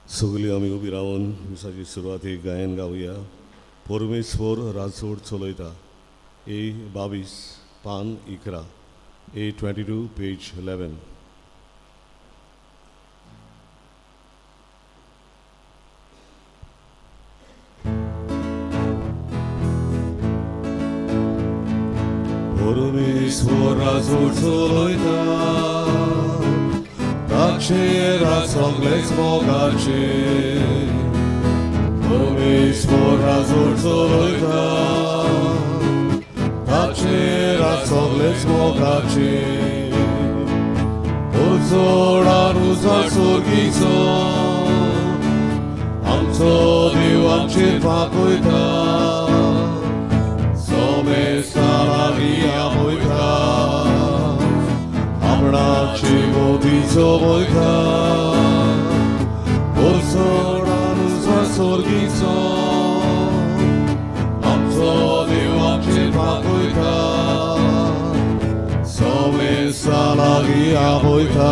सगळीं आमी उबी रावन मिसाची सुरवातीक गायन गावया. परमेश्वर राजवट चलयता. ए 22 पान 11, A 22 page 11. परमेश्वर राजवट चलयता, ताचेर सगळेच मोगाचे. परमेश्वर राजवट चलयता, ताचेर सगळेच मोगाचे. उजोडान उजवाड सोर्गीचो, आमचो देव आमचेर फांकयता. सोमेस्ता लागीं आपयता, आपणाची मोतीचो वयता. उजोडान उजवाड सोर्गीचो, आमचो देव आमचेर फांकयता. सोमेस्ता लागीं आपयता,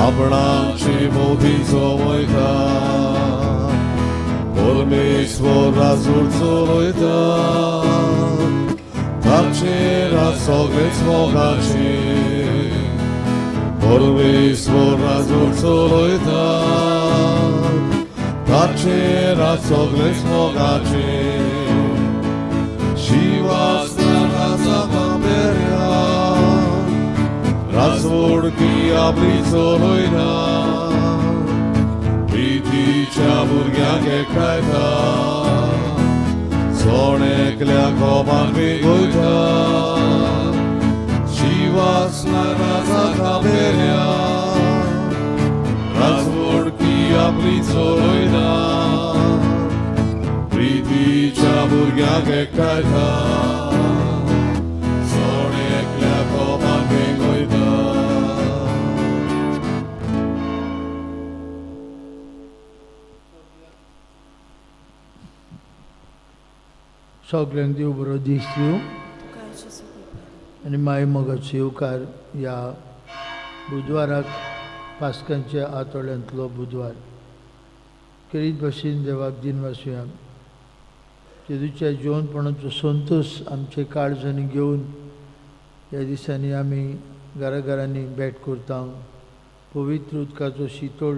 आपणाची मोतीचो वयता. परमेश्वर राजवट चलयता, ताचेर सगळेच मोगाचे. परमेश्वर राजवट चलयता, ताचेर सगळेच मोगाचे. शिवासना राजा बाबेऱ्या, राजवडकी आपली चलयता. प्रितीच्या भुरग्यांक एकठांयता, जण एकल्या कोपान वेगयता. शिवासना राजा काबेऱ्या, राजवडकी आपली चलयता. प्रितीच्या भुरग्यांक एकठांयता, जण एकल्या कोपान वेगयता. सगल्यांक देव बरो दीस दिवं आनी माय मोगाचो येवकार ह्या बुधवाराक, पास्कांच्या आठवड्यांतलो बुधवार. खेरीत भशेन देवाक दिनवासुया. जेजूच्या जिवनपणाचो संतोश आमचे काळजांनी घेवन ह्या दिसांनी आमी घराघरांनी भेट करता, पवित्र उदकाचो शितोळ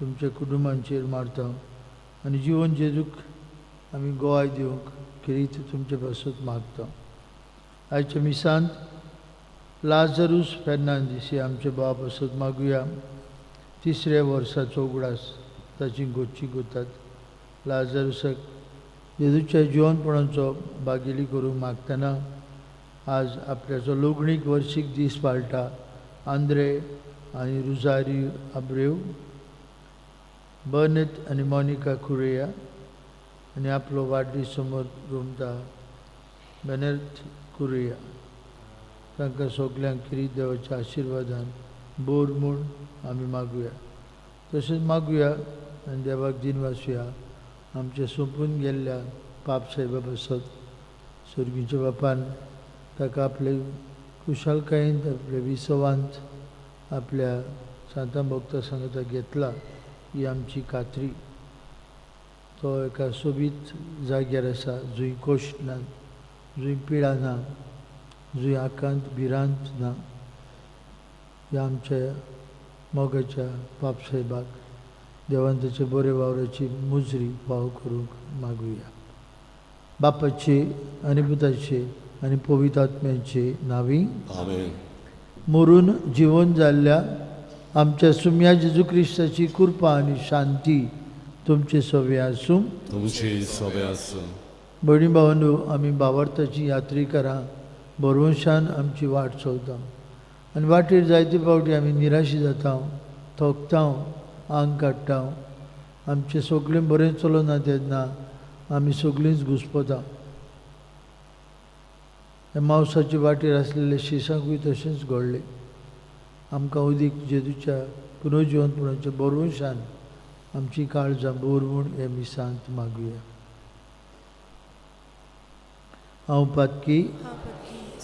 तुमच्या कुटुंबांचेर मारता आनी जिवन जेजूक आमी गोवाय दिवंक खेरीत तुमचे पासत मागता. आयच्या मिसांत लाजरूस फेर्नांदीस हे आमचे बाबा पासत मागुया. तिसऱ्या वर्साचो उगडास ताची गोची गोतात. लाजरुसाक जेजूच्या जिवनपणाचो बागेली करूंक मागतना आज आपल्याचो लोगणीक वर्सीक दीस पाळटा आंद्रे आनी रुजारी आब्रेव, बर्नेत आनी मोनिका कुरेया आनी आपलो वाडदीस समोर रोमता बेनेर्थ कुरेया. तांकां सगल्यांक किरीत देवाच्या आशिर्वादान बोर म्हूण आमी मागुया. तशेंच मागुया आनी देवाक दिनवासुया आमचे सोंपून गेल्ल्या पाप साहेबा पासत. सर्गीच्या बापान ताका आपले कुशालकायेन आपले विसवांत आपल्या सांतां भक्ता सांगता घेतला ही आमची खात्री. तो एका सोबीत जाग्यार आसा, जंय कोश्ट ना, जंय पिडा ना, जंय आकांत भिरांत ना. ह्या आमच्या मोगाच्या पाप साहेबाक देवान ताच्या बऱ्या वावराची मुजरी फावो करूंक मागुया. बापाचे आनी पुताचे आनी पवित्र आत्म्याचे नांवी. आमेन. मरून जिवन जाल्ल्या आमच्या सुम्या जेजू क्रिस्ताची कृपा आनी शांती तुमचे सवे आसूं. तुमची सोबे आसूं. भयणी भावांनो, आमी भावार्थाची यात्री करा भरवंशान आमची वाट चलता आनी वाटेर जायते फावटी आमी निराशी जाता, थकता, आंग काडटा. आमचें सगळें बरें चलना तेन्ना आमी सगळींच घुस्पता. ह्या मावसाचे वाटेर आसलेले शिसांकूय तशेंच घडलें. आमकां उदीक जेजूच्या पुनर्जिवनपणाच्या भरवंशान आमची काळजां बोर म्हूण हे मिसांत मागुया. हांव पातकी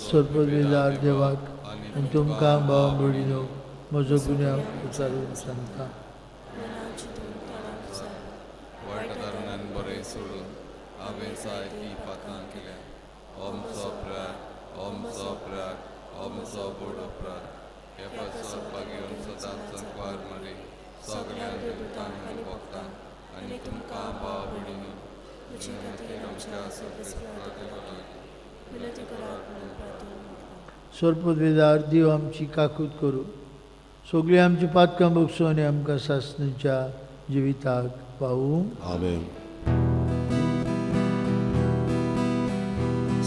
सर्पवेदार देवाक आनी तुमकां भाव भयणीनो म्हजो गुन्यांव उचारून सांगता. सोडून हांवें सारकी पातां केल्या. आमचो अपराध, आमचो अपराध, आमचो व्हड अपराध. हे पासत बागेवन सदांच संकवार मारी सगळ्या देवतांक आनी भक्तांक आनी तुमकां भाव भयणींनी तुजे खातीर आमच्या सर्वेस्परा देवा लागीं विनंती करात म्हणून प्रार्थना मागता. सोरपदवेदार देव आमची काकूत करूं, सगळीं आमची पातकां भोगसूं आनी आमकां सासणीच्या जिविताक पावूं. आमेन.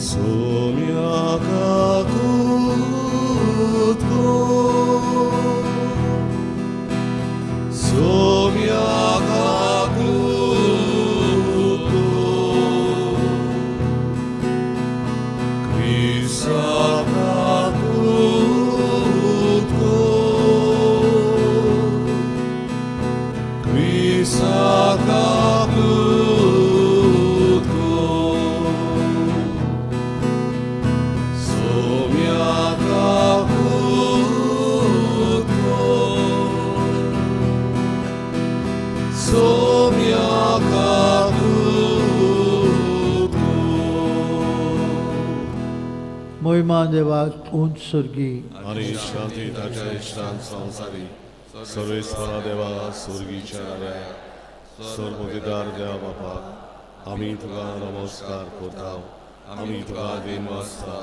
सोम्या काकूत कर, सोम्या काकूत कर, क्रिस्ता काकूत कर, क्रिस्ता काकूत कर, सोम्या काकूत कर, सोम्या काकूत कर. मोहिमा देवाक उंच सर्गी आनी शांती ताच्या इश्टान संवसारी. सर्वेस्परा देवा, स्वर्गीच्या राया, सर्वदिदार देवा बापा, आमी तुका नमस्कार करता, आमी तुका दिनवासता.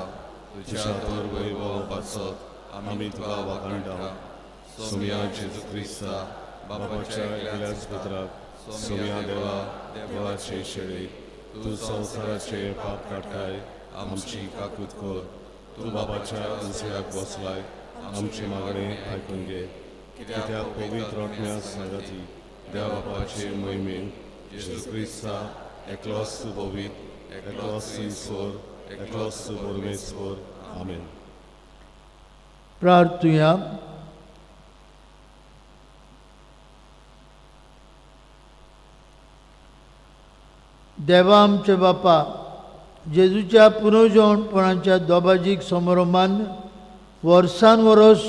तुज्या तर वैभव पासत आमी तुका वाखाणटा. सोम्या जेजू क्रिस्ता, बापाच्या एकल्याच पुत्राक, सोम्या देवा, देवाचे शेळे, तूं संवसाराचे पाप काडटाय, आमची काकूत कर. तूं बापाच्या उजव्याक बसलाय, आमचे मागणे आयकून घे. कित्याक पवित्र आत्म्या सांगाती देवा बापाचे मोहिमेन जेजू क्रिस्ता एकलोच तूं पवित्र, एकलोच तूं ईश्वर, एकलोच तूं परमेश्वर. आमेन. प्रार्थुया. देवा आमचे बापा, जेजूच्या पुनर्जवणपणाच्या दोबाजीक समारंभान वर्सान वरस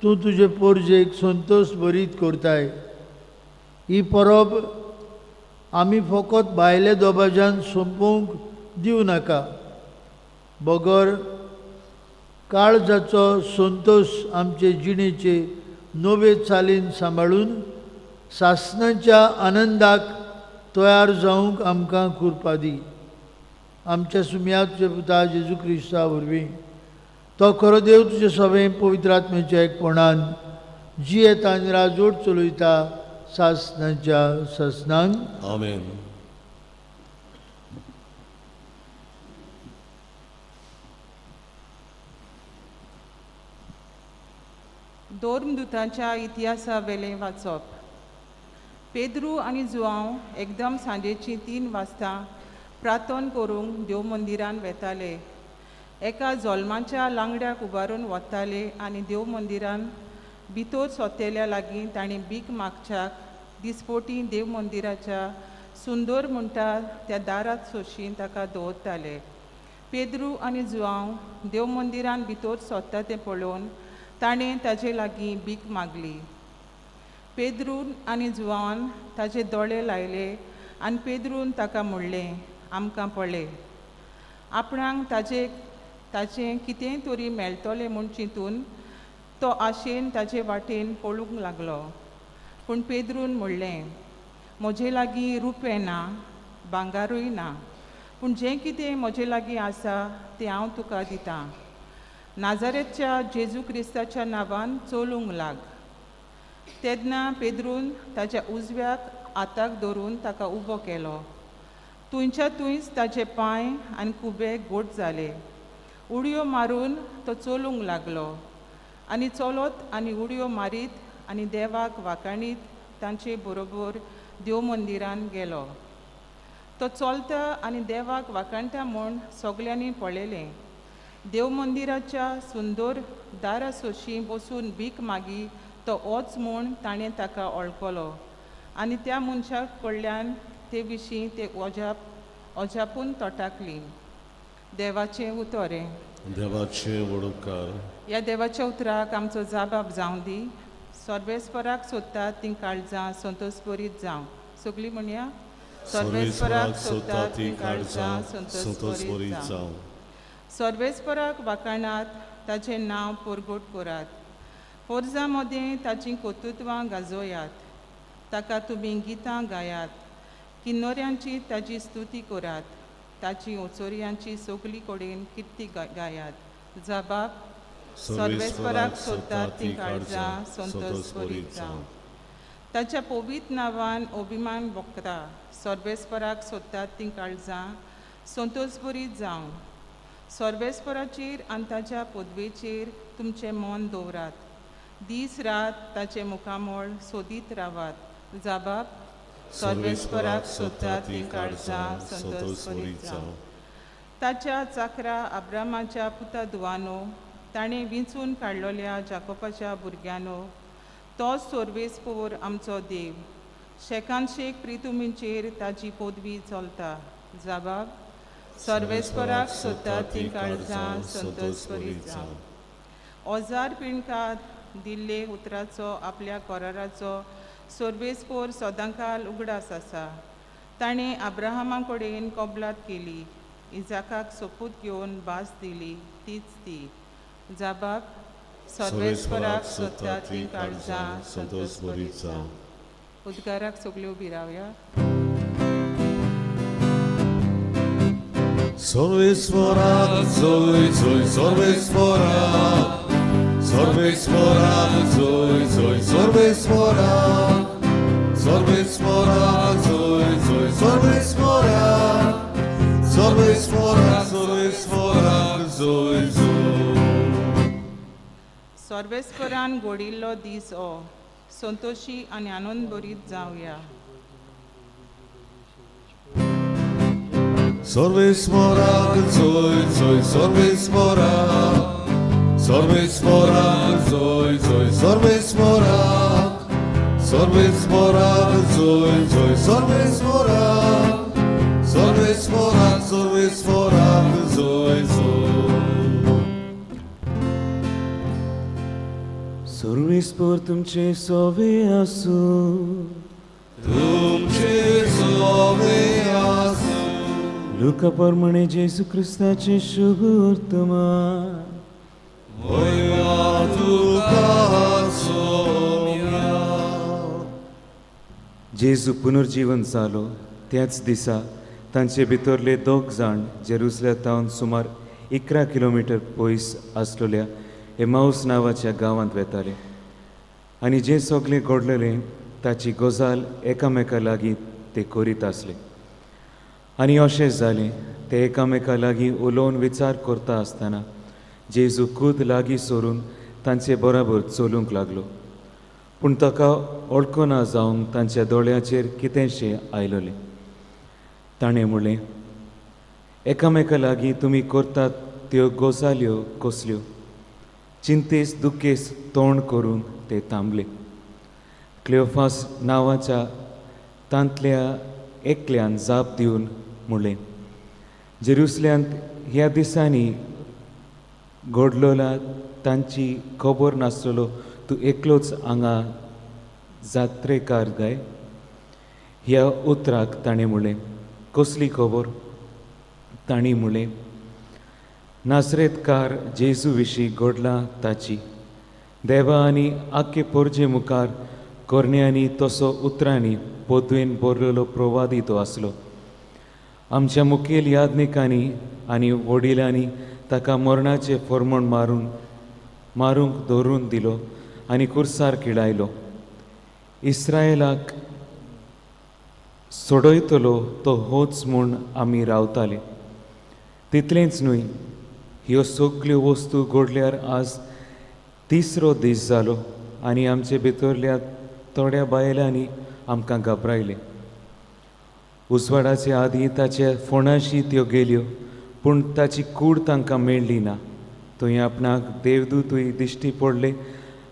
तूं तुजे पोरजेक संतोश भरीत करताय. ही परब आमी फकत भायले दोबाज्यान सोंपोवंक दिवं नाका, बगर काळजाचो संतोश आमचे जिणेचे नवे चालीन सांबाळून सासणाच्या आनंदाक तयार जावंक आमकां कृपा दी. आमच्या सुम्या तुज्या पुता जेजू क्रिस्ता वरवीं, तो खरो देव तुजे सगळें पवित्र आत्म्याच्या एकपणान जियेता आनी राजवट चलयता सासणाच्या सासणान. आमेन. धर्मदुतांच्या इतिहासा वेलें वाचप. पेद्रू आनी जुआंव एकदम सांजेचीं 3 वाजता प्रार्थन करूंक देव मंदिरान वेताले. एका जोल्माच्या लांगड्याक उबारून वताले आनी देव मंदिरान भितर सोतेल्या लागीं तांणी भीक मागच्याक दिसपोटी देव मंदिराच्या सुंदर म्हणटा त्या दारात सोशी ताका दवरताले. पेद्रू आनी जुआंव देव मंदिरान भितर सोदता तें पळोवन ताणें ताजे लागीं भीक मागली. पेद्रून आनी जुआन ताजे दोळे लायले आनी पेद्रून ताका म्हणलें, आमकां पळय. आपणाक ताचें कितेंय तरी मेळटलें म्हूण चिंतून तो आशेन ताजे वाटेन पळूंक लागलो. पूण पेद्रून म्हणलें, म्हजे लागीं रुपें ना, भांगारूय ना, पूण जें कितें म्हजे लागीं आसा तें हांव तुका दितां. नाजारेतच्या जेजू क्रिस्ताच्या नांवान चलूंक लाग. तेन्ना पेद्रून ताच्या उजव्याक हाताक धरून ताका उबो केलो. थंयच्या थंयच ताचे पांय आनी खुबे घट जाले. उडयो मारून तो चलूंक लागलो आनी चलत आनी उडयो मारीत आनी देवाक वाखाणीत तांचे बरोबर देव मंदिरान गेलो. तो चलता आनी देवाक वाखाणटा म्हूण सगल्यांनी पळयलें. देव मंदिराच्या सुंदर दारा सोशी बसून भीक मागी तो ओच म्हूण ताणें ताका वळखलो आनी त्या मनशा कडल्यान ते विशीं ते अजापून तटाकली. देवाचें उतर हें. देवाचे वडोपकार. ह्या देवाच्या उतराक आमचो जाबाब जावं दी. सर्वेस्पराक सोदतात तीं काळजां संतोशभरीत जावं. सगळीं म्हणया. सर्वेस्पराक सोदता ती काळजां संतोष बरीत जावं. सर्वेस्पराक वाखाणात, ताचें नांव परगट करात. पोरजां मदें ताचीं कर्तुत्वां गाजोयात. ताका तुमी गितां गायात, किन्नऱ्यांची ताची स्तुती करात. ताची ओचोरयांची सगली कडेन किर्ती गायात. जबाब. सर्वेस्पराक सोदता ती काळजां संतोष बरीत जावं. ताच्या पवित्र नांवान अभिमान भोगता. सर्वेस्पराक सोदतात तीं काळजां संतोषभरीत जावं. सर्वेस्पराचेर आनी ताच्या पदवेचेर तुमचें मन दवरात. दीस रात ताचें मुखामळ सोदीत रावात. जबाब. सर्वेस्पराक सोदता ती काळजां संतोषभरीत जावं. ताच्या चाकरा अब्रामाच्या पुता धुवानो, ताणें विंचून काडलेल्या जाकोबाच्या भुरग्यांनो, तोच सर्वेस्पोर आमचो देव. शेकान शेक प्रितुमीचेर ताची पदवी चलता. जबाब. सर्वेस्पराक सोदता ती काळजां संतोषभरीत जावं. ओजार पिणकात दिल्ले उतराचो, आपल्या कराराचो सर्वेस्पोर सदांकाल उगडास आसा. ताणें अब्राहमा कडेन कबलात केली, इजाकाक सोपूत घेवन भास दिली तीच ती. जबाब. सर्वेस्पराक सोदता ती काळजां संतोषभरीत जावं. उद्गाराक सगल्यो उबी रावया. सर्वेस्पराक जोय जोय सर्वेस्पराक, सर्वेस्पराक जोय जोय सर्वेस्पराक, सर्वेस्पराक जोय जोय सर्वेस्पराक, सर्वेस्पराक सर्वेस्पराक जोय जोय. सर्वेस्परान घडिल्लो दीस हो, संतोशी आनी आनंदभरीत जावया. सर्वेस्पराक जोय जोय सर्वेस्पराक, सर्वेस्पराक जोय जोय सर्वेस्पराक, सर्वेस्पराक जोय जोय सर्वेस्पराक, सर्वेस्पराक सर्वेस्पराक जोय जोय. सर्वेस्पर तुमचे सोवे आसूं. तुमचे सोवे आसूं. लुका प्रमाणे जेजू क्रिस्ताचे शुभ वर्तमान. मोया तुका सोम्या. जेजू पुनर्जीवन जालो त्याच दिसा तांचे भितरले दोग जाण जेरुसलेमांत सुमार 11 किलोमिटर पयस आसलेल्या एमाऊस नांवाच्या गांवांत वेताले आनी जें सगळें घडलेलें ताची गजाल एकामेका लागीं ते करीत आसले. आनी अशें जालें, ते एकामेका लागीं उलोवन विचार करता आसतना जेजू खूद लागीं सरून तांचे बराबर चलूंक लागलो. पूण ताका वळखना जावंक तांच्या दोळ्याचेर कितेंशें आयलेलें. ताणें म्हणलें, एकामेका लागीं तुमी करतात त्यो गजाल्यो कसल्यो? चिंतेस दुखेस तोंड करून ते थांबले. क्लियोफास नांवाच्या तांतल्या एकल्यान जाप दिवन म्हणलें, जेरुसल्यांत ह्या दिसांनी घडलोला तांची खबर नासलेलो तूं एकलोच हांगा जात्रेकार काय? ह्या उतराक ताणें म्हणलें, कसली खबर? तांणी म्हणलें, नासरेतकार जेजू विशीं घडलां ताची. देवा आनी आख्खे पोरजे मुखार कोरण्यांनी तसो उतरांनी पदवेन बरलेलो प्रवादी तो आसलो. आमच्या मुखेल याज्ञिकांनी आनी वडिलांनी ताका मरणाचें फर्मण मारून मारूंक धरून दिलो आनी कुर्सार किळायलो. इस्रायलाक सोडयतलो तो होच म्हूण आमी रावताले. तितलेंच न्हय, ह्यो सगल्यो वस्तू घडल्यार आज तिसरो दीस जालो आनी आमचे भितरल्या थोड्या बायलांनी आमकां घाबरायले. उजवाडाचे आदीं ताचे फोंडाशी त्यो गेल्यो, पूण ताची कूड तांकां मेळ्ळी ना. थंय आपणाक देवदूतूय दिश्टी पडले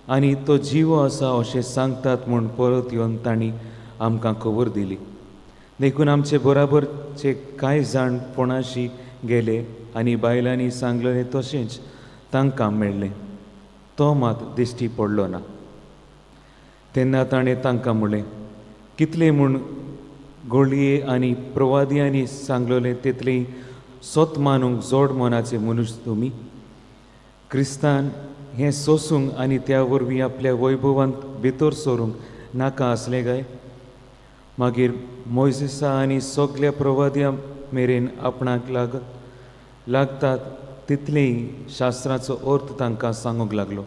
आनी तो जिवो आसा अशें सांगतात म्हूण परत येवन तांणी आमकां खबर दिली. देखून आमचे बराबरचे कांय जाण फोंडाशी गेले आनी बायलांनी सांगलें तशेंच तांकां मेळ्ळें. तो मात दिश्टी पडलो ना. तेन्ना ताणें तांकां म्हणलें, कितले म्हूण गोळये आनी प्रवादियांनी सांगलोलें तितलें सोत मानूंक जोड मनाचे मनुष्य तुमी. क्रिस्तान हें सोसूंक आनी त्या वरवीं आपल्या वैभवांत भितर सरूंक नाका आसलें काय? मागीर मोयजेसा आनी सगल्या प्रवाद्यां मेरेन आपणाक लागतात तितलेंय शास्त्राचो अर्थ तांकां सांगूंक लागलो.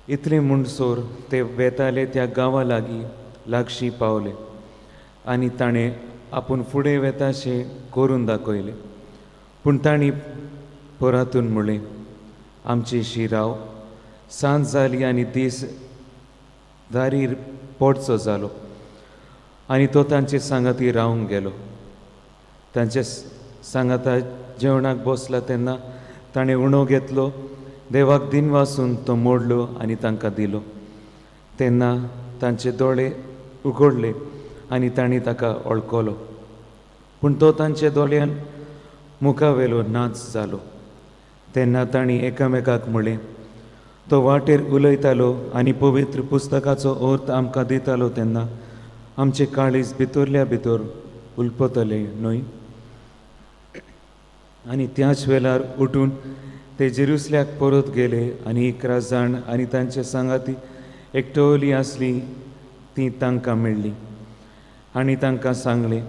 इतलें म्हणसर ते वेताले त्या गांवा लागीं लागशीं पावले आनी ताणें आपूण फुडें वेताशें करून दाखयलें. पूण तांणी परातून म्हणलें, आमची शिराव सांज जाली आनी दीस दारीर पडचो जालो. आनी तो तांचे सांगाती रावंक गेलो. तांचे सांगाता जेवणाक बसला तेन्ना ताणें उणो घेतलो, देवाक दिनवासून तो मोडलो आनी तांकां दिलो. तेन्ना तांचे दोळे उगडले आनी तांणी ताका वळखलो, पूण तो तांच्या दोळ्यान मुखावेलो नाच जालो. तेन्ना तांणी एकामेकाक म्हणलें, तो वाटेर उलयतालो आनी पवित्र पुस्तकाचो अर्थ आमकां दितालो तेन्ना आमचे काळीज भितरल्या भितर उलपतले न्हय? आनी त्याच वेळार उठून ते जेरुसल्याक परत गेले आनी 11 जाण आनी तांचे सांगाती एकटवली आसली ती तांकां मेळ्ळी आनी तांकां सांगलें,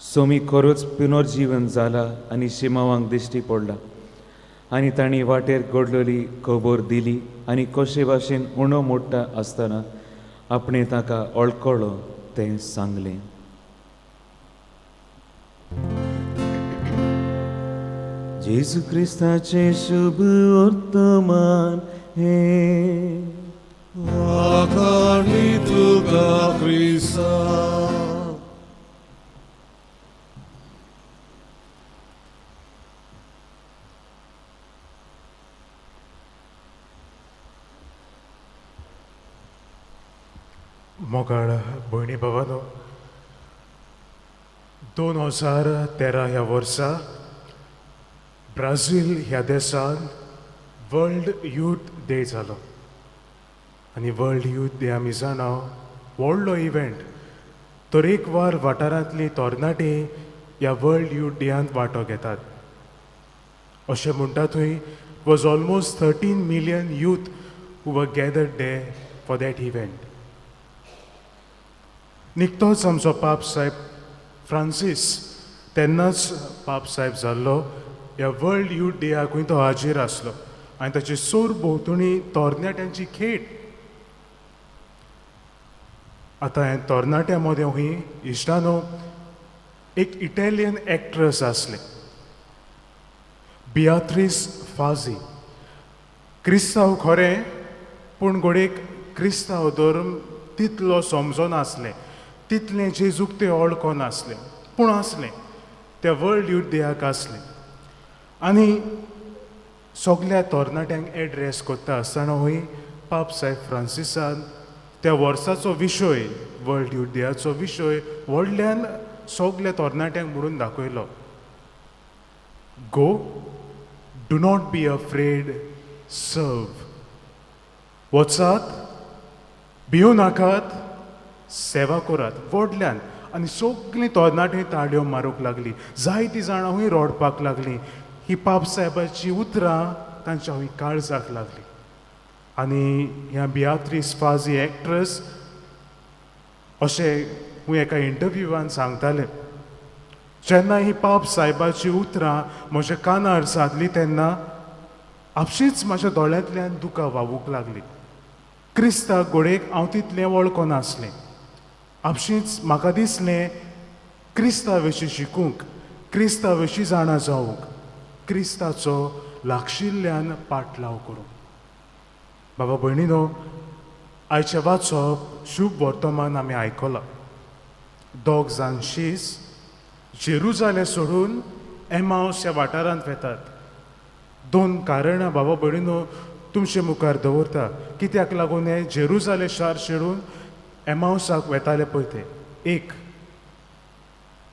सोमी खरोच पुनर्जीवन जाला आनी शिमावांक दिश्टी पडला. आनी तांणी वाटेर घडलेली खबर दिली आनी कशे भाशेन उणो मोडटा आसतना आपणें ताका वळखलो तें सांगलें. जेजू क्रिस्ताचें शुभ वर्तमान हें. वाखाणी तुका क्रिस्ता. मोगाळ भयणी भावानो, 2013 ह्या वर्सा ब्राझील ह्या देशांत वर्ल्ड यूथ डे जालो. आनी वर्ल्ड यूथ डे आमी जाणा व्हडलो इव्हेंट. तरेकवार वाठारांतली तरणाटी ह्या वर्ल्ड यूथ डेयांत वांटो घेतात. अशें म्हणटा थंय was almost 13 million youth who were gathered there for that event. निकतोच आमचो पाप साहेब फ्रांसीस तेन्नाच पाप साहेब जाल्लो, ह्या वर्ल्ड यूथ डेयाकूय तो हाजीर आसलो आनी ताचे सोर भोंवतणी तरणाट्यांची खेट. आतां ह्या तरणाट्यां मदें हूंय इश्टानो एक इटालियन एक्ट्रस आसलें, बियात्रीस फाजी. क्रिस्तांव खरें, पूण घडयेक क्रिस्तांव धर्म तितलो समजनासलें, तितलें जेजूक तें वळखनासलें, पूण आसलें त्या वर्ल्ड यूथ डेयाक आसलें. आनी सगल्या तरणाट्यांक एड्रेस करता आसतना हूंय पाप साहेब फ्रांसिसान त्या वर्साचो विशय, वर्ल्ड यूथ डेयाचो विशय व्हडल्यान सगल्या तरणाट्यांक म्हणून दाखयलो, go, do not be afraid, serve. वचात, भिवू नाकात, सेवा करात व्हडल्यान. आनी सगलीं तरणाटीं ताळयो मारूंक लागलीं, जायतीं जाणां हूंय रडपाक लागलीं. ही पाप साहेबाची उतरां तांच्या हूंय काळजाक लागलीं. आनी ह्या बियात्रीस फाजी एक्ट्रस अशें हूंय एका इंटरव्यूवान सांगतालें, जेन्ना ही पाप साहेबाची उतरां म्हज्या कानार सादली तेन्ना आपशींच म्हाज्या दोळ्यांतल्यान दुकां व्हांवूंक लागली. क्रिस्ताक घडयेक हांव तितलें वळखनासलें, आपशींच म्हाका दिसलें क्रिस्ता विशीं शिकूंक, क्रिस्ता विशीं जाणा जावंक, क्रिस्ताचो लागशिल्ल्यान पाटलाव करूंक. बाबा भयणीनो, आयचें वाचप शुभ वर्तमान आमी आयकलां. दोग जाण शीस जेरुजालें सोडून एमावस ह्या वाठारांत वेतात. दोन कारणां बाबा भयणीनो तुमचे मुखार दवरता कित्याक लागून हे जेरुजालें शार सोडून एमावसाक वेताले पळय ते. एक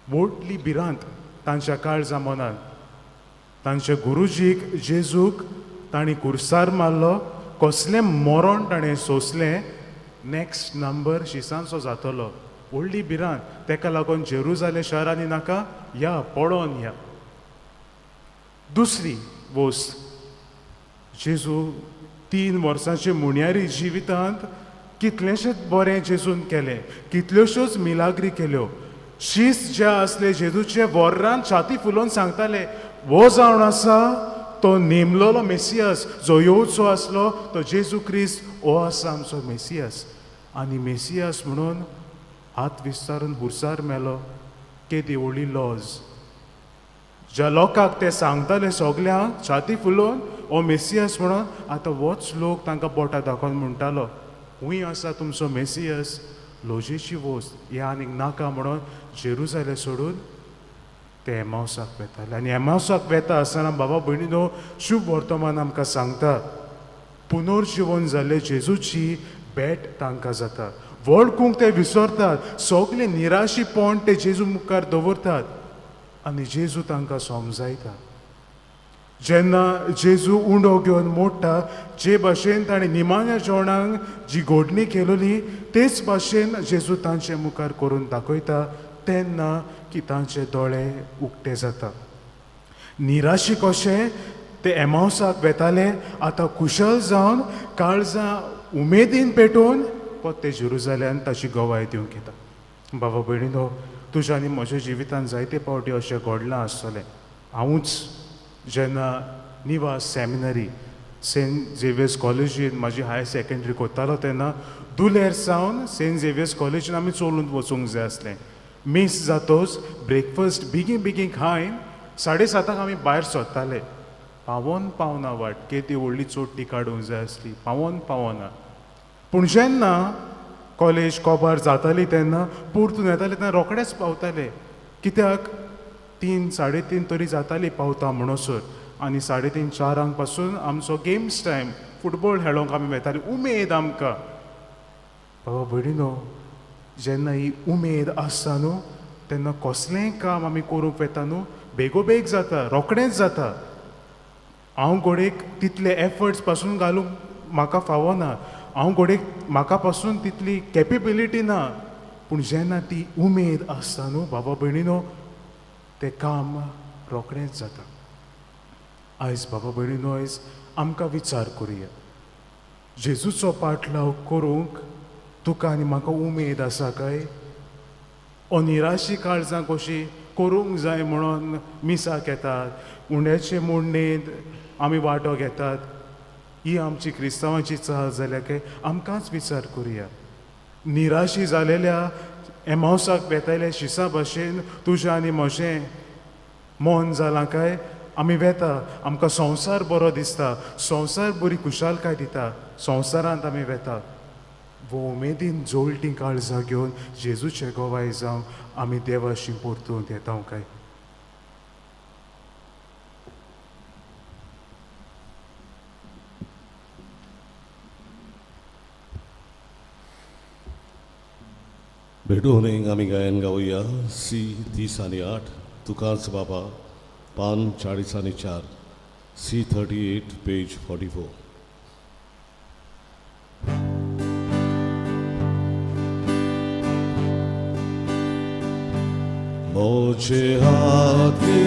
व्हडली भिरांत तांच्या काळजा मनान, तांच्या गुरुजीक जेजूक तांणी कुर्सार मारलो, कसलें मरण ताणें सोंसलें, नॅक्स्ट नंबर शिसांचो जातलो. व्हडली भिरांत. तेका लागून जेरुजाले शहरांनी नाका या पळोवन या. दुसरी वस्त, जेजू 3 वर्सांचे मुणयारी जिवितांत कितलेशेच बरें जेजून केलें, कितल्योश्योच मिलाग्री केल्यो. शीस जे आसले जेजूचे वर्रान छाती फुलोवन सांगताले, वो जावन आसा तो नेमलोलो मेसियस, जो येवचो आसलो तो जेजू क्रिस्त, हो आसा आमचो मेसियस. आनी मेसियस म्हणून हात विस्तारून हुरसार मेलो. केदी व्हडली लॉज. ज्या लोकांक ते सांगताले सगल्यांक छाती फुलोवन हो मेसियस म्हणून, आतां होच लोक तांकां बोटां दाखोवन म्हणटालो, हूंय आसा तुमचो मेसियस. लोजेची वस्त हे आनीक नाका म्हणून जेरुजाले सोडून ते एमावसाक वेताले. आनी एमावसाक वेता आसतना बाबा भयणीनो शुभ वर्तमान आमकां सांगता, पुनर्जिवन जाल्ले जेजूची भेट तांकां जाता. वळखूंक ते विसरतात, सगळे निराशीपण ते जेजू मुखार दवरतात आनी जेजू तांकां समजायता. जेन्ना जेजू उंडो घेवन मोडटा, जे भाशेन ताणें निमाण्या जेवणाक जी घोडणी केलोली तेच भाशेन जेजू तांचे मुखार करून दाखयता, तेन्ना की तांचे दोळे उक्ते जाता. निराशी कशें ते एमावसाक वेताले, आतां कुशल जावन काळजां उमेदीन पेटोवन ते जेरुजाल्यान ताची गवाय दिवंक येता. बाबा भयणीनो, तुज्या आनी म्हज्या जिवितान जायते पावटी अशें घडलां आसतलें. हांवूच जेन्ना निवास सेमिनरी सेंट झेवियर्स कॉलेजीन म्हाजी हायर सेकेंडरी करतालो तेन्ना दुलेर सावन सेंट झेवियर्स कॉलेजीन आमी चलून वचूंक जाय आसलें. मीस जातोच ब्रेकफास्ट बेगीन बेगीन खायन 7:30 आमी भायर सरताले. पावोन पावना वाट, केदी व्हडली चोडटी काडूंक जाय आसली, पावोन पावना. पूण जेन्ना कॉलेज कोबार जाताली तेन्ना परतून येताले तेन्ना रोखडेच पावताले, कित्याक 3 3:30 तरी जाताली पावता म्हणसर. आनी 3:30 4 पासून आमचो गेम्स टायम, फुटबॉल खेळोंक आमी वेताली, उमेद आमकां. बाबा भयणीनो, जेन्ना ही उमेद आसता न्हू तेन्ना कसलेंय काम आमी करूंक वेता न्हू बेगोबेग जाता, रोखडेंच जाता. हांव घोडेक तितले एफर्ट्स पासून घालूंक म्हाका फावना, हांव घोडेक म्हाका पासून तितली केपेबिलिटी ना, पूण जेन्ना ती उमेद आसता न्हू बाबा भयणीनो, तें काम रोखडेंच जाता. आयज बाबा भयणीनो, आयज आमकां विचार करुया, जेजूचो पाटलाव करूंक तुका आनी म्हाका उमेद आसा काय? ओ निराशी काळजां कशी करूंक जाय म्हणून मिसाक येतात, उंड्याचे मोडणेंत आमी वांटो घेतात, ही आमची क्रिस्तांवाची चाल जाल्या काय? आमकांच विचार करुया. निराशी जालेल्या एमावसाक वेताल्या शिसा भाशेन तुजें आनी म्हजें मन जालां काय? आमी वेता, आमकां संवसार बरो दिसता, संवसार बरी खुशालकाय दिता, संवसारांत आमी वेता. वो उमेदीन जोळटी काळजां घेवन जेजूचे गवाय जावं आमी देवाशी परतून येता काय? भेटून आमी गायन गावया सी 30 आनी 8, तुकाच बाबा, पान 40 आनी 4, सी 38 पेज 44. मोझे हाथ के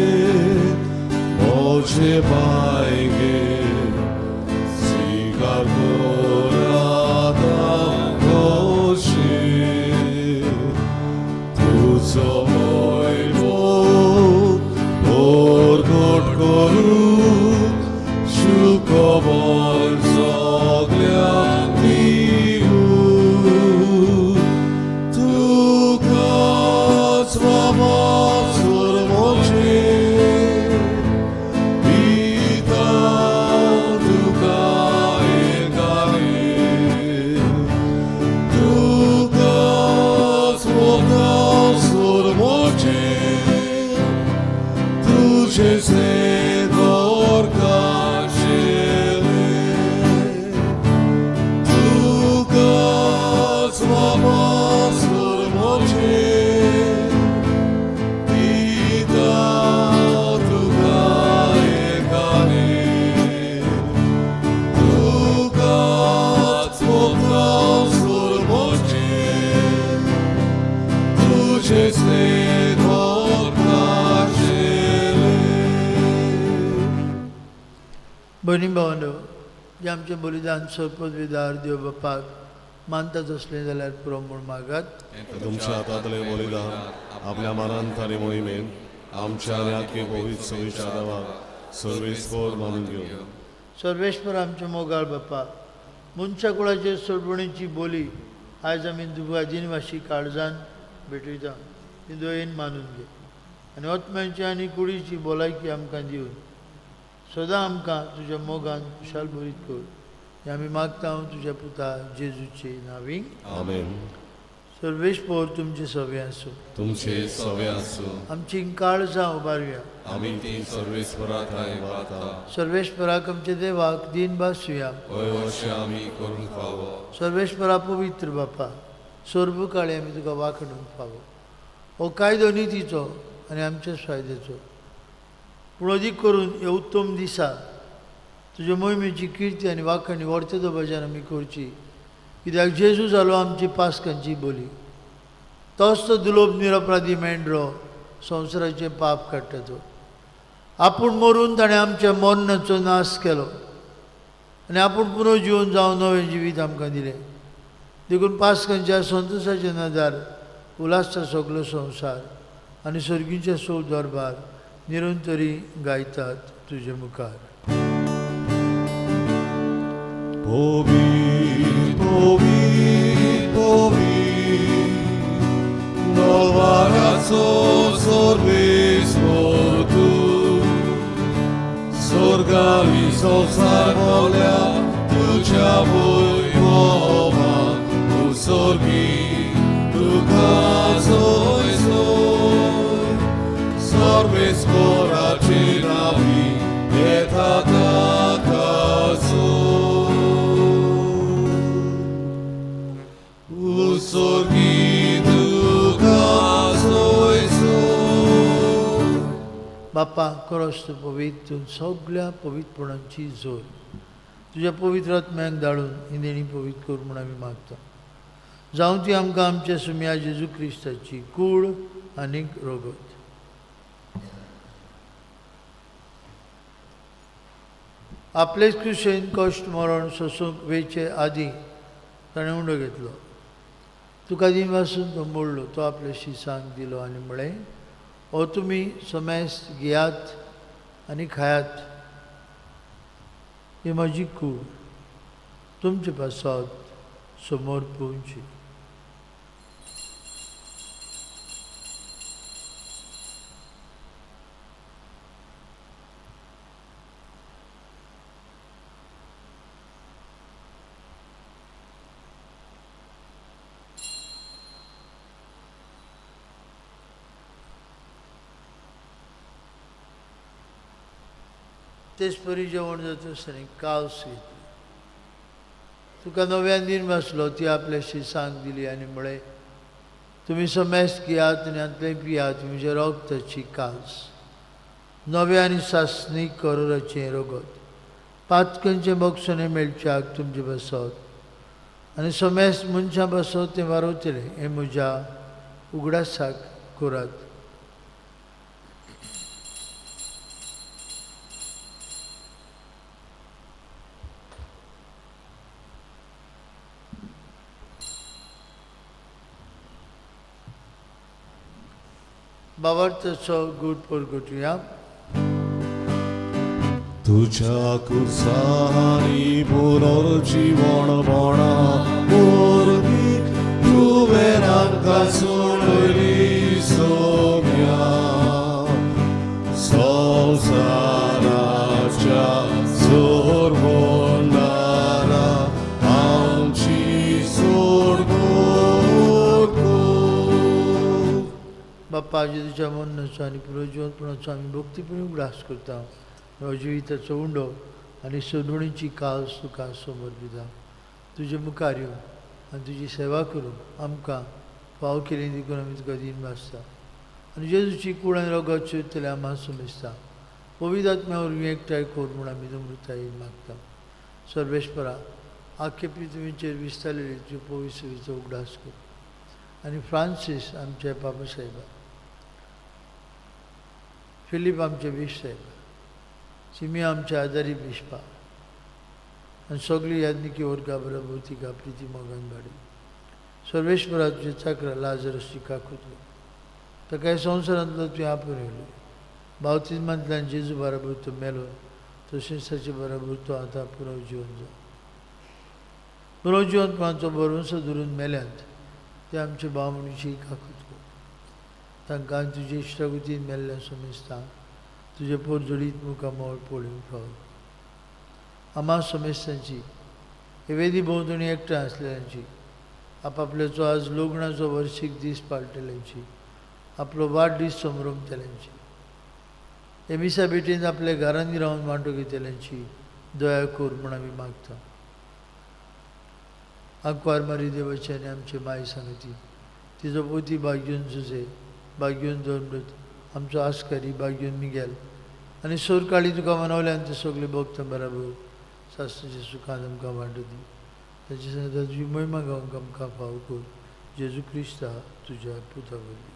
मोझे पाएंगे स्वीकार भयणी भावंडो, जें आमचें बलिदान सर्पदविदार देव बापाक मानता तसलें जाल्यार पुरो म्हूण मागात. तुमच्या हातांतलें बलिदान आपल्या मनांत आनी मोहिमेन आमच्या आनी आख्खे पवित्र सविच्या देवाक सर्वेस्पर मानून घेवं. सर्वेश्वर आमचे मोगाळ बापा, मनशा कुळाचे सोडवणीची बोली आयज आमी दुबा दिनवाशी काळजान भेटयता, ती दयेन मानून घे आनी आत्म्याची आनी कुडीची भलायकी आमकां दिवन सदां आमकां तुज्या मोगान खुशाल भरीत कर. हें आमी मागता तुज्या पुता जेजूचे नांवी. आमेन. सर्वेस्पर तुमचे सवे आसूं. तुमचे सवे आसूं. आमची काळजां उबारुया. आमी ती सर्वेस्परा ठांय उबारता. सर्वेस्पराक आमच्या देवाक दीन भासुया. हय अशें आमी करूंक फावो. सर्वेस्परा पवित्र बापा, सर्व काळी आमी तुका वाखणूंक फावो. हो कायदो नितीचो आनी आमच्याच फायद्याचो, पूण अदीक करून ह्या उत्तम दिसा तुज्या मोहिमेची किर्ती आनी वाखणी व्हरते दबाज्यान आमी करची, कित्याक जेजू जालो आमची पास्कांची बोली. तोच तो दुलोब निरपराधी मेंढरो संवसाराचें पाप काडटा तो. आपूण मरून ताणें आमच्या मरणाचो नाश केलो आनी आपूण पुनर्जिवन जावन नवें जिवीत आमकां दिलें. देखून पास्कांच्या संतोशाचे नदार उलासता सगलो संवसार आनी सर्गीचे सोव दरबार निरंतरी गायतात तुजे मुखार. पवित्र पवित्र पवित्र नलवाराचो सर्वेस्पर तूं, स्वर्गाली संवसार भोल्या तुज्या वैभवान, उत्सर्गी तुका सोय सोय. सर्वेस्पराचे नांवी येता ताका सोय. उत्सर्गी तुका सोय सोय. बापा, क्रोस्त पवित्र सगळ्या पवित्रपणाची जोर तुज्या पवित्र आत्म्याक धाडून ही देणी पवित्र कर म्हूण आमी मागता. जावं ती आमकां आमच्या सुम्या जेजू क्रिस्ताची कूड आनी रगत. आपलेच कुशेन कश्ट मरण सोसूंक वेचे आदीं ताणें उंडो घेतलो. तुका दिनवासून तो मोडलो, तो आपले शिसांक दिलो आनी म्हळें, हो तुमी समेस्त घेयात आनी खायात, ही म्हजी कूड तुमचे पासत समोर पोवची. तेच परी जेवण जाता आसतना कावस घेतली, तुका नव्यान दीन बसलो, ती आपल्या शिसांक दिली आनी म्हळें, तुमी समेस्त घेयात आनी हांतलें पियात, म्हज्या रगताची काल्स, नव्या आनी सासणी करोराचें रगत, पातकांचें बक्षणें मेळच्याक तुमचे बसत आनी समेस्त मनशां बसत तें वारवतलें, हें म्हज्या उगडासाक करात. बाबार्थाचो गूट परगटुया. तुझ्या कुर्सानी पुनर्जीवण बोणा वरवीं तुवें आमकां सोडयली सोम्या, संवसाराच्या सोडवणारा आमची सोडवण कर. बाप्पा, जेजूच्या मरणाचो आनी पुनर्जिवनपणाचो आमी भक्तीपणी उगडास करता. जिविताचो उंडो आनी सोडवणीची काल्स तुका समर्पिता. तुजे मुखार येवन आनी तुजी सेवा करूंक आमकां फाव केली देखून आमी तुका दीन भासता आनी जेजूची कूड आनी रगत चिंतले आमकां समजता. पवित्र आत्म्या वरवीं एकठांय कर म्हूण आमी नम्रतायेन मागता. सर्वेस्परा, आख्खे पृथ्वीचेर विस्तारलेली तुज्या पवित्र सेवेचो उगडास कर आनी फ्रांसीस आमच्या बाबा साहेबा, फिलीप आमचे बीश साहेबा, सिमी आमच्या आदारी बिश्पा, आनी सगळी याज्ञिकी वर्गा बरोबर तिका प्रिती मोगान वाडय. सर्वेश्वरा तुजे चाकरा लाजरसची काकूत कर. ताका ह्या संवसारांतलो तुवें आपोवन येयलो. बावतिज्मांतल्यान जेजू बराबर तो मेलो, तशेंच ताचे बराबर तो आतां पुनर्जिवन जालो. पुनर्जिवनपणाचो भरवंसो धरून मेल्यात ते आमचे भाव मनशी काकूत कर. तांकां आनी तुजे इश्टागतीन मेल्ल्या समेस्तांक तुजे पोरजोडीत मुखामळ पळोवंक फावो. आमा समेस्तांची हे वेदी भोंवतणी एकठांय आसलेल्यांची, आपापल्याचो आज लग्नाचो वर्शीक दीस पाळटल्यांची, आपलो वाडदीस समरमतल्यांची, हे मिसा भेटीन आपल्या घरांनी रावन वांटो घेतल्यांची दया कर म्हूण आमी मागता. आंकवार मारी देवाची आनी आमचे माय सांगती, तिजो पोती बागयोन जुजे, बागयोन दोनमृत, आमचो आस्कारी बागयोन मिगेल आनी सोरकाळी तुका मनवल्यान ते सगळे भक्त बराबर सासणाच्या सुखान आमकां वांटो दी. ताचे सांगता तुजी महिमा गावंक आमकां फाव कर, जेजू क्रिस्ता तुज्या पुता वरवीं.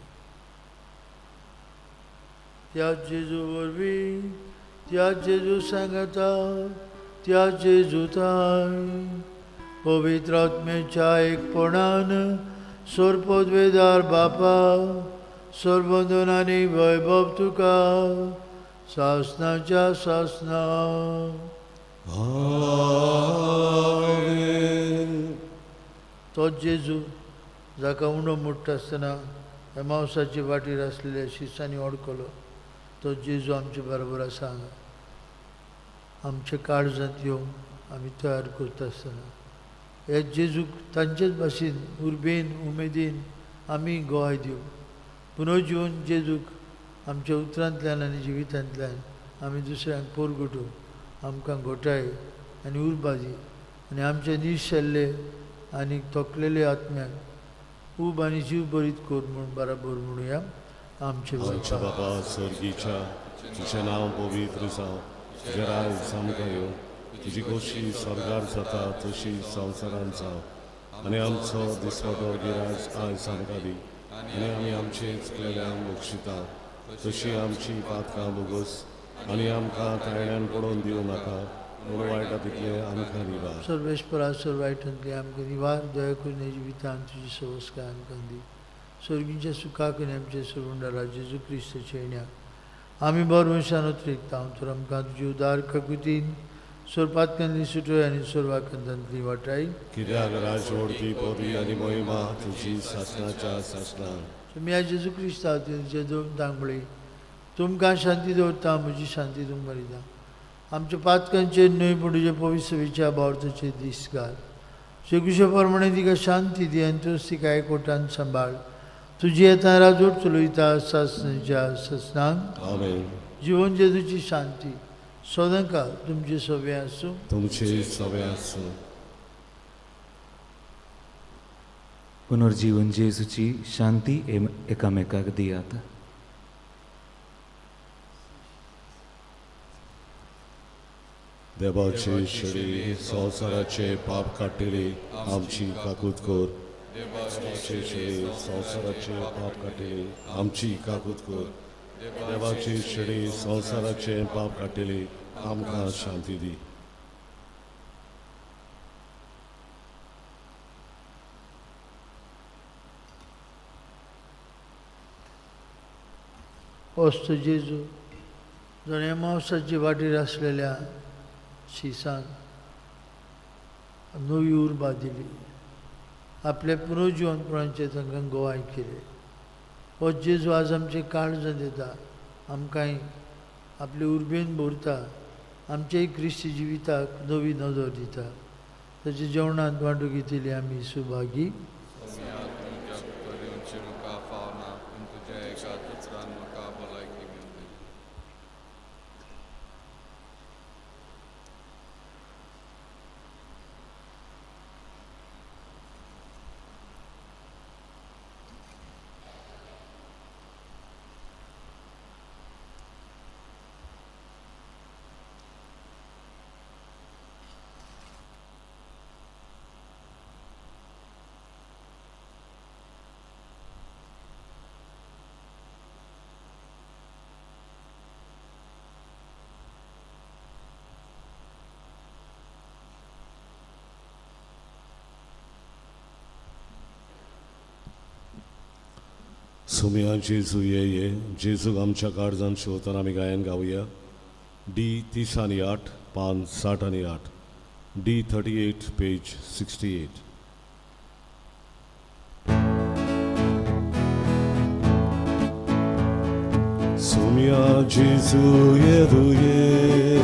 त्या जेजू वरवीं, त्या जेजू सांगता, त्या जेजू ताय पवित्र आत्म्याच्या एकपणान सोरपदवेदार बापा, सर्वंदन आनी वैभव तुका सासणाच्या सासणा. आमेन. तो जेजू जाका उणो मोडटा आसतना एमावसाचे वाटेर आसलेल्या शिसांनी अडकलो, तो जेजू आमचे बरोबर आसा हांगा. आमच्या काळजांत येवन आमी तयार करता आसतना हे जेजूक तांचेच भाशेन उर्बेन उमेदीन आमी गोवाय दिवं. पुनर्जिवन जेजूक आमच्या उतरांतल्यान आनी जिवितांतल्यान आमी दुसऱ्यांक पोरगटून आमकां घोटाय आनी उर्बा दी आनी आमचे निर्शेल्ले आनी थकलेले आत्म्यांक ऊब आनी जीव बरीत कर म्हूण बराबर म्हणुया. आमचे आमच्या बापा, बाबा सर्गीच्या, तुजें नांव पवित्र जावं, तुजें राज आमकां येवं, तुजी खोशी स्वर्गार जाता तशी संवसारांत जावं. आनी आमचो दिसवडो गिराज आयज आमकां दी, आनी आमी आमचे चुकलेल्यांक बक्षिता तशी आमची पातकां भोगोस, आनी आमकां ताळ्यान पडोवन दिवं नाका, पूण वायटा तितलें आमकां निवार. सर्वेस्परा सर्व वायटांतले आमकां निवार, दया करून ह्या जिवितांत तुजी सवस्काय आमकां दी. सर्गीच्या सुखाक आनी आमच्या सर्वंडारा जेजू क्रिस्ताच्या येण्याक आमी बरवंशान उतरिकता. तर आमकां तुजी उदार काकुतीन सोरपातकांतली सुटय आनी सोरवाकंतांतली वाटाय. कित्याक राजवडती पदवी आनी महिमा तुजी सासणाच्या सासणां. तुमी ह्या जेजू क्रिस्ता तुमचे दोन तांबळे तुमकां शांती दवरता, म्हजी शांती तुमकां दिता. आमच्या पातकांचेर न्हय पूण तुजे पवित्र भावार्थाचेर दीस घाल. शेकुशे प्रमाणे तिका शांती दी आनी तूंच तिका एकवटान सांबाळ. तुजी येता राजवट चलयता सासणाच्या सासणांक. आमेन. जिवन जेजूची शांती सदांकाळ तुमचे सगळे आसूं. तुमचे सगळे आसूं. पुनर्जीवन जेजूची शांती एकामेकाक दियात. देवाचे शरीर संवसाराचे पाप काडटली आमची काकूत कर. देवाचे शरीर संवसाराचे पाप काडटली आमची काकूत कर. देवाचे शरीर संवसाराचे पाप काडटली आमकां शांती दी. वस्तू जेजू जाणें मांसाचे वाटेर आसलेल्या शिसान नवी उर्बा दिली, आपल्या पुनर्जिवनपणाचें तांकां गोवाय केलें. हो जेजू आज आमचें काळजांत येता, आमकांय आपले उर्बेन भरता, आमच्याय क्रिस्ती जिविताक नवी नदर दिता. ताच्या जेवणांत वांटो घेतिल्ली आमी सुभागी. म्हाका फावना, पूण तुज्या एका उतरान म्हाका भलायकी मेळ्ळी. सुमया जेजू ये ये जेजूक आमच्या काळजान शिवतना आमी गायन गावया. डी 38, पान 68, डी 38, पेज 68. सुमया जेजू येदू ये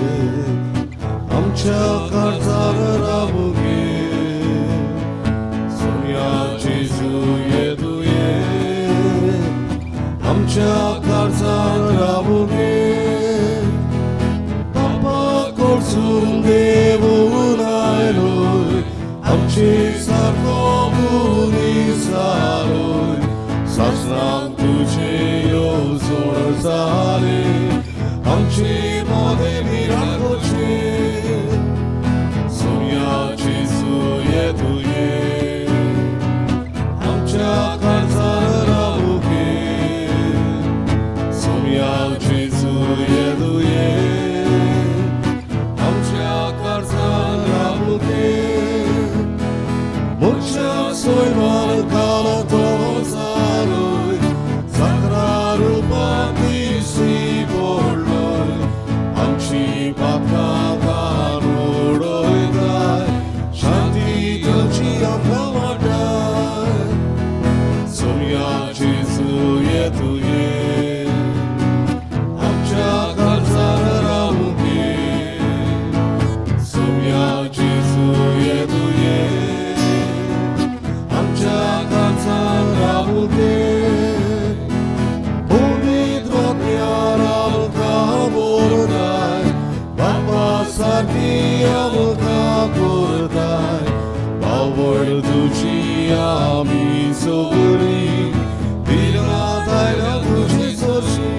आमच्या काळजार रावू गे. सुमया जेजू येदू ये आमच्या काळजार रावू गे. बापा कडसून देवून आयलोय आमचे सारको मनीस जालोय. सासणाक तुजे येवजण जाली आमचे मोदें मिराकोचे. सुमया जेजू येदू ये आमच्या काळजार रावू गे. सुमया जेजू येदू ये आमच्या काळजार रावू गे. मुख्य सोयमान काल तो जालोय साकरा रुपान दिश्टी पडलोय. आमची पापकां उडयताय शांती तुजी आमकां वाटाय. सुमया जेजू येदू ये आमच्या काळजार रावू गे. सुमया जेजू येदू ये आमच्या काळजार रावू गे. पवित्र आत्म्यान आमकां बोरताय बापा सारकी आमकां करताय. आवड तुजी आमी सगळी भिरांत आयल्या तुजी सरशी.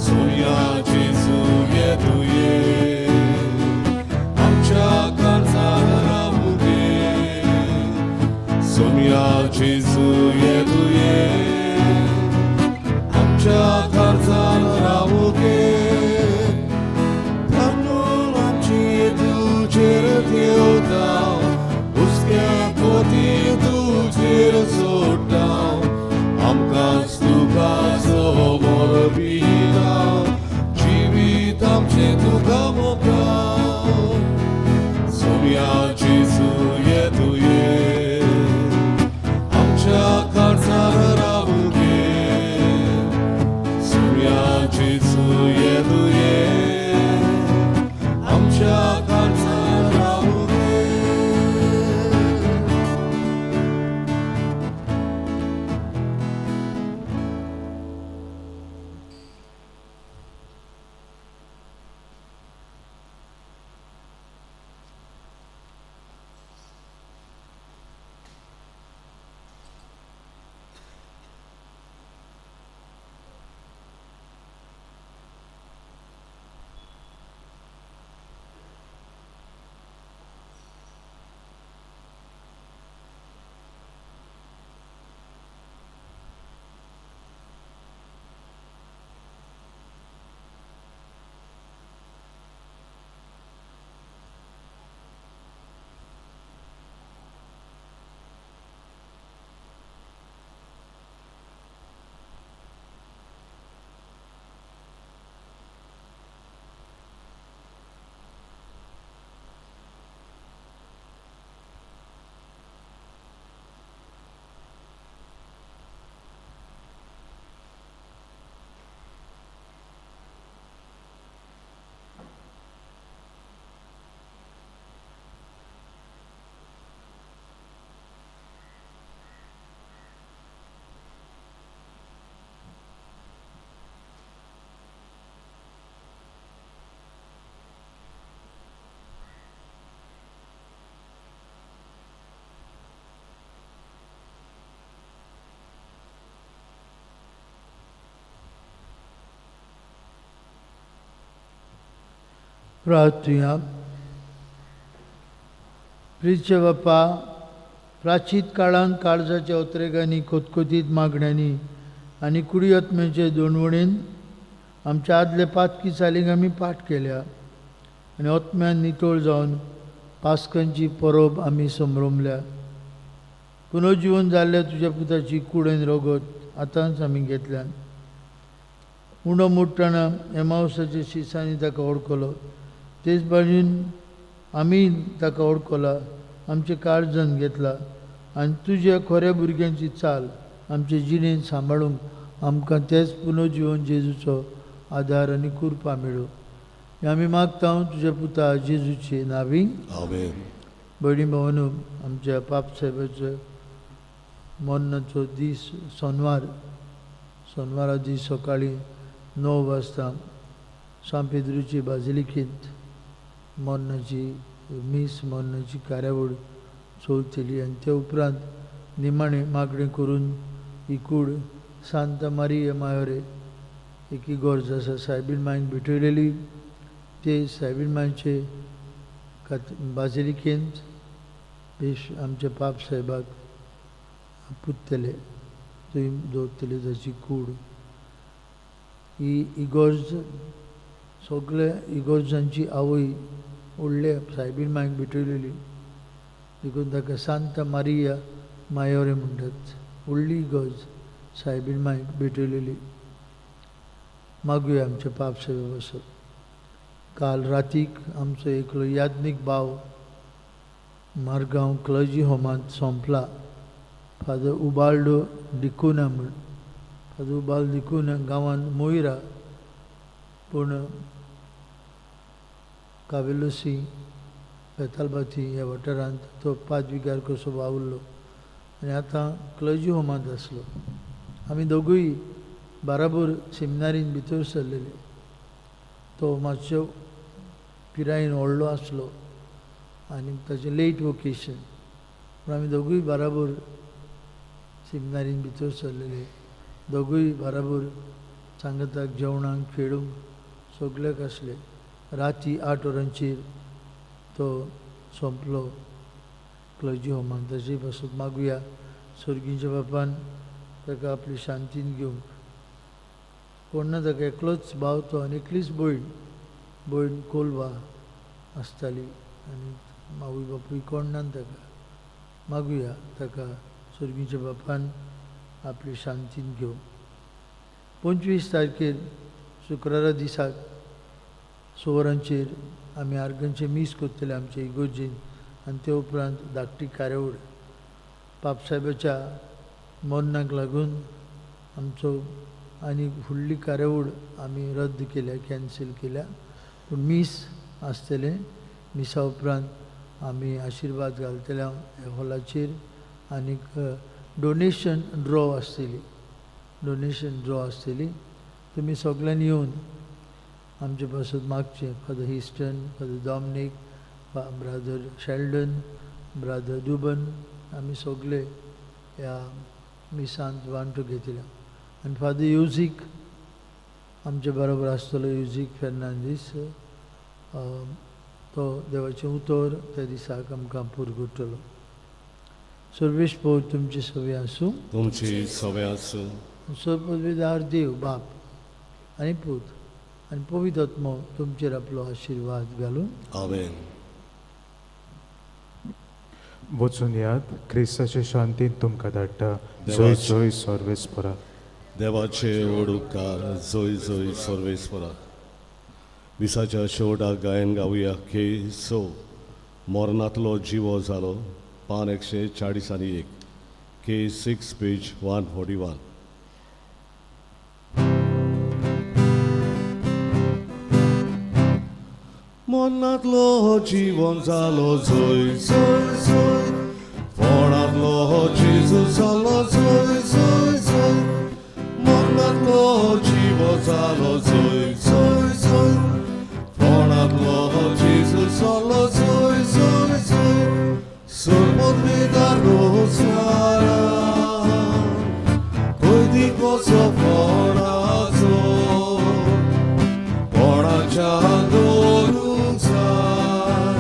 सुमया जेजू येदू ये आमच्या काळजार रावू गे. सुमया जेजू येदू ये आमच्या काळजार रावू गे. तांदूळ आमची तुजेर ठेवता हुस्क्या कोती तुजेर सोडटा. आमकां तुका समर्पिता जिवीत आमचें तुका मोगता. सुमया जेजू येदू ये आमच्या काळजार रावू गे. सुमया जेजू येदू ये आमच्या काळजार रावू गे. प्रार्थुया. प्रिचे बापा, प्राचीत काळांत काळजाच्या उतरेगांनी, खोतखोतीत मागण्यांनी आनी कुडी आत्म्याचे दोनवणीन आमच्या आदले पातकी चालीक आमी पाठ केल्या आनी आत्म्यान नितळ जावन पास्कांची परब आमी संभ्रमल्या. पुनर्जिवन जाल्ल्या तुज्या पुताची कूड आनी रगत आतांच आमी घेतल्यान. उंडो मोडटना एमावसाच्या शिसांनी ताका वळखलो, तेच भाशेन आमी ताका वळखला, आमचें काळजान घेतला आनी तुज्या खऱ्या भुरग्यांची चाल आमचे जिणेंत सांबाळूंक आमकां तेच पुनर्जिवन जेजूचो आदार आनी कृपा मेळूं. हें आमी मागता तुज्या पुता जेजूचे नांवी. आमेन. भयणी भावांनो, आमच्या पाप साहेबाचो मरणाचो दीस सोनवार, सोनवारा दीस सकाळीं 9 वाजता सांत पेद्रूची बाजिलिकेंत मरणाची मीस, मरणाची कार्यावळ चलतली आनी ते उपरांत निमाणें मागणें करून ही कूड सांता मारिया मायोरे एक इगर्ज आसा सायबीण मांयक भेटयलेली, ते सायबीण मांयचे बाजिलिकेंत बेश आमच्या पाप साहेबाक पुतले, थंय दवरतले ताची कूड. ही इगर्ज सगळे इगर्जांची आवय व्हडले सायबीण मांयक भेटयलेली, देखून ताका सांता मारिया मायोरे म्हणटात. व्हडली इगर्ज सायबीण मांयक भेटयलेली. मागुया आमच्या पाप साहेबा पासत. काल रातीक आमचो एकलो याज्ञीक भाव मारगांव क्लर्जी होमांत सोंपला, फादर उबाल्डो डिकुना म्हूण. फादर उबाल्डो डिकुना गांवांत मोयरा, पूण कावेलोसी बेतालबाती ह्या वाठारांत तो पादविगार कसो वावुरलो आनी आतां क्लर्जी होमांत आसलो. आमी दोगूय बाराबोर सेमिनारीन भितर सरलेले. तो मातसो पिरायेन व्हडलो आसलो आनी ताचें लेट वोकेशन, पूण आमी दोगूय बाराबोर सेमिनारीन भितर सरलेले. दोगूय बाराबोर सांगताक, जेवणाक, खेळूंक सगल्याक आसले. राती 8 वरांचेर तो सोंपलो क्लर्जी होमांत. ताचे पासत मागुया सर्गीच्या बापान ताका आपली शांतीन घेवंक. कोण ना ताका, एकलोच भाव तो आनी एकलीच भयण, भयण कोलवा आसताली आनी आवय बापूय कोण ना ताका. मागुया ताका सर्गीच्या बापान आपली शांतीन घेवंक. 25 तारखेर शुक्रारा दिसाक 6 वरांचेर आमी आर्गांचें मीस करतले आमचे इगोर्जेन आनी ते उपरांत धाकटी कार्यावळ. पापसाहेबाच्या मरणाक लागून आमचो आनी फुडली कार्यावळ आमी रद्द केल्या, कॅन्सील केल्या, पूण मीस आसतलें. मिसा उपरांत आमी आशिर्वाद घालतले ह्या हॉलाचेर आनीक डोनेशन ड्रॉ आसतली, डोनेशन ड्रॉ आसतली. तुमी सगल्यांनी येवन आमचे पासत मागचें. Father Houston, father Dominic, brother Sheldon, brother Duban, आमी सगले ह्या मिसांत वांटो घेतल्या. आनी फादर युजीक आमचे बरोबर आसतलो, युजीक फेर्नांदीस, तो देवाचें उतर त्या दिसाक आमकां पुरगुटलो. सर्वेश पो तुमची सवय आसूं, तुमची सवय आसूं. सर्वपदवीदार देव बाप आनी पूत आनी पवित्र आत्मो तुमचेर आपलो आशिर्वाद घालूं. आमेन. वचून यात, क्रिस्ताचे शांतीन तुमकां धाडटा. जय जय सर्वेस्परा. देवाचे व्हड उपकार. जय जय सर्वेस्परा. विसाच्या शेवटाक गायन गावया के सो मरणांतलो जिवो जालो, पान 141, के 6 पेज 141. मरणांतलो जिवन जालो जय जय जय, फोणांतलो जेजू जालो जय जय जय, मरणांतलो जिवो जालो जय जय जय, फोणांतलो जेजू जालो जय जय जय, सर्वोत्मेदार रोसारा कैदी कसो फोणाचो, कोणाच्या दवरूंक जाय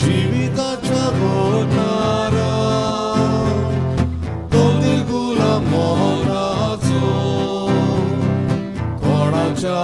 जिविताच्या गोठारा, तो निर्गुला मोनाचो, कोणाच्या